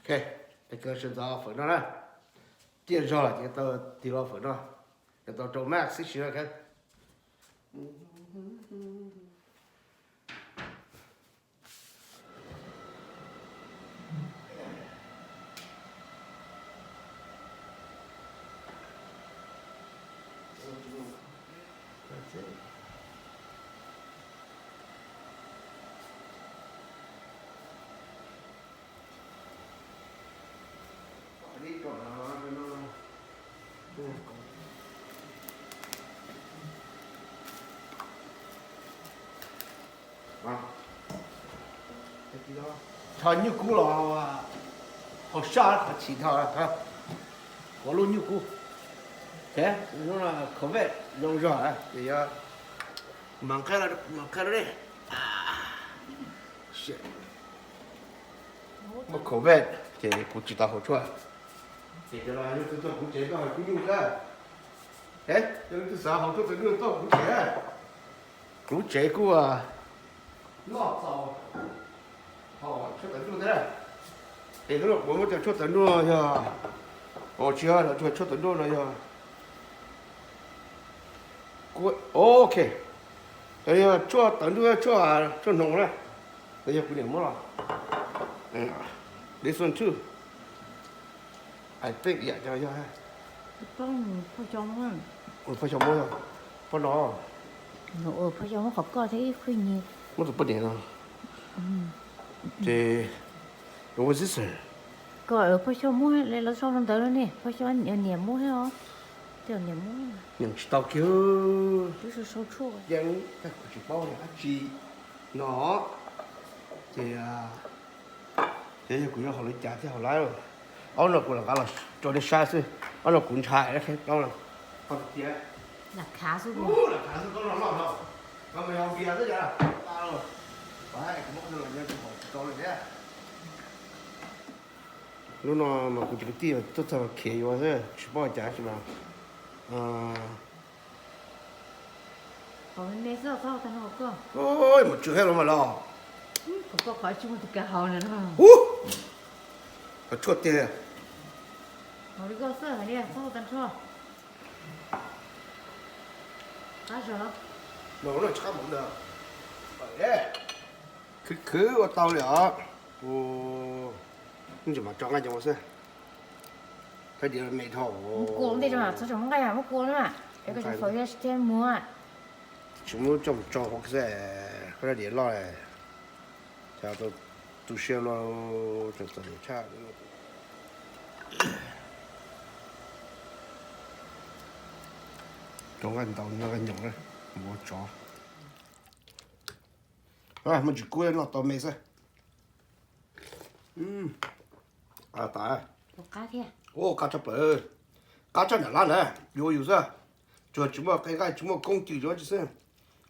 Ok, sawv ntxov fawm no na. Tiaj zog lawm ces tau tig los fawm no. Yuav tau rau max xib si na. Tho nyuj kub los haus saj qhov chim tho, ua lub nyuj kub. Hnub no khov vaj zoo zog ces yog mas qhia, mas qhia li. Muaj khov vaj ces kuv tsis tau haus tshuaj. Ces cov no yog tus tuaj kuv tsev tuaj haus kuv nyuj na. Yog leej twg xav haus tshuaj tawv nruj tuaj kuv tsev. Kuv tsev kuj noj txaus haus tshuaj tawv nruj thiab. Es hnub no kuv muab cov tshuaj tawv nruj yog, tsis yog tshuaj tawv nruj no yog, ok, yog tshuaj tawv nruj, tshuaj, tshuaj hnoos na. Yog kuv niam muab los. This one too. I think yam cov yog phoj xyo muab, phoj xyo muab, phoj no, phoj xyo muab qhov koj thiab ib khwj nyi. Muab tus poj niam no. Ces, what's this? Koj phoj xyo muab, lawv sau rau ntawd ne, phoj xyo niam muab thiab os. Tej niam muab. Niam tsis tau kiag. Twb sau sau tshuaj. Yeej, kuv tsis paub niam dab tsi no. Ces, ces yog kuv yuav haus li cas thiaj haus laib. Ob no kuv lam nqa los rau nej saib xwb, ob no kuv ntshai. Lam khav xwb, lam khav xwb, koj noj noj no, no mas yog npias xwb cas. Kuv muab qhov no los nyob kuv haus tsis tau li thiab. Lub no mas kuv cov kwv tij tuaj txog khiav yuav xwb, tsis paub cas tsis mas. Mus tsw thiab los mas los. Ub, qhov tshuaj tiag. Khwv khwv ua tau li os. Ntsis mas tso nqaij cov xwb. Thaij diav me dhau. Muab kua ntej tso, txhob tseem muab nqaij, muab kua na. Es koj tsis faus thiab muag. Tsis muab coj mus tso hauv xwb, koj thaij diav loj. Cas tau tu siab luaj, tseem txom nyem tshaj. Rau nqaij ntau nqaij nyoos na, mus ua tsov. Muaj ntsis kub noj tau me xwb. Tas, qab tshaj plaws, qab tshaj nram lab na, yuav yus xwb. Tsuas tsis muaj qe nqaij, tsis muaj koob cws tsis xwb,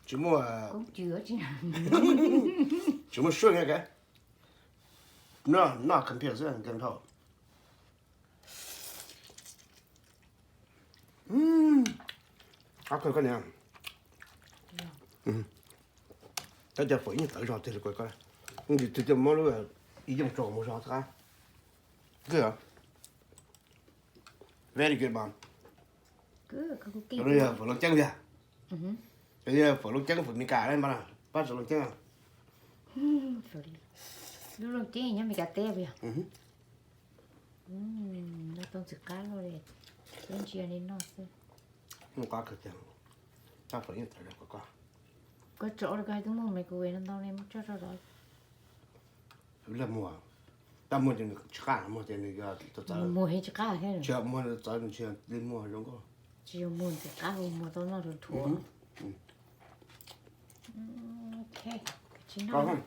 tsis muaj, tsis muaj sugar, no, no computer xwb, game dhau. Qab kawg koj niam. Tab cov fawm yeej tawv zog tiag li koj. Ntsis twg coj muab lub ib yooj tso mus zog qab. Good. Very good, mom. Cov no yog fawm Looj Ceeb tiag. Cov no yog fawm Looj Ceeb, fawm Meskas na, pab fawm Looj Ceeb. Lub Looj Ceeb nyob Meskas teb puas yog? Noj tau ntxim qab luaj li, peb ntsia li noj xwb. Muaj qab kawg tiag, tab fawm yeej tawv zog koj. Koj tso rau koj twb muaj microwave no ntau li, muab tso rau lawv. Lawv muag, tab muag ces nws tsis qab, muag ces nws yog txawv. Muag heev tsis qab thiab. Tsis yog muag txawv, nws tsis yog li muag zoo nkauj. Tsis yog muag ntxim qab, muag tau noj dhuav dhuav. Ok, tsis noj.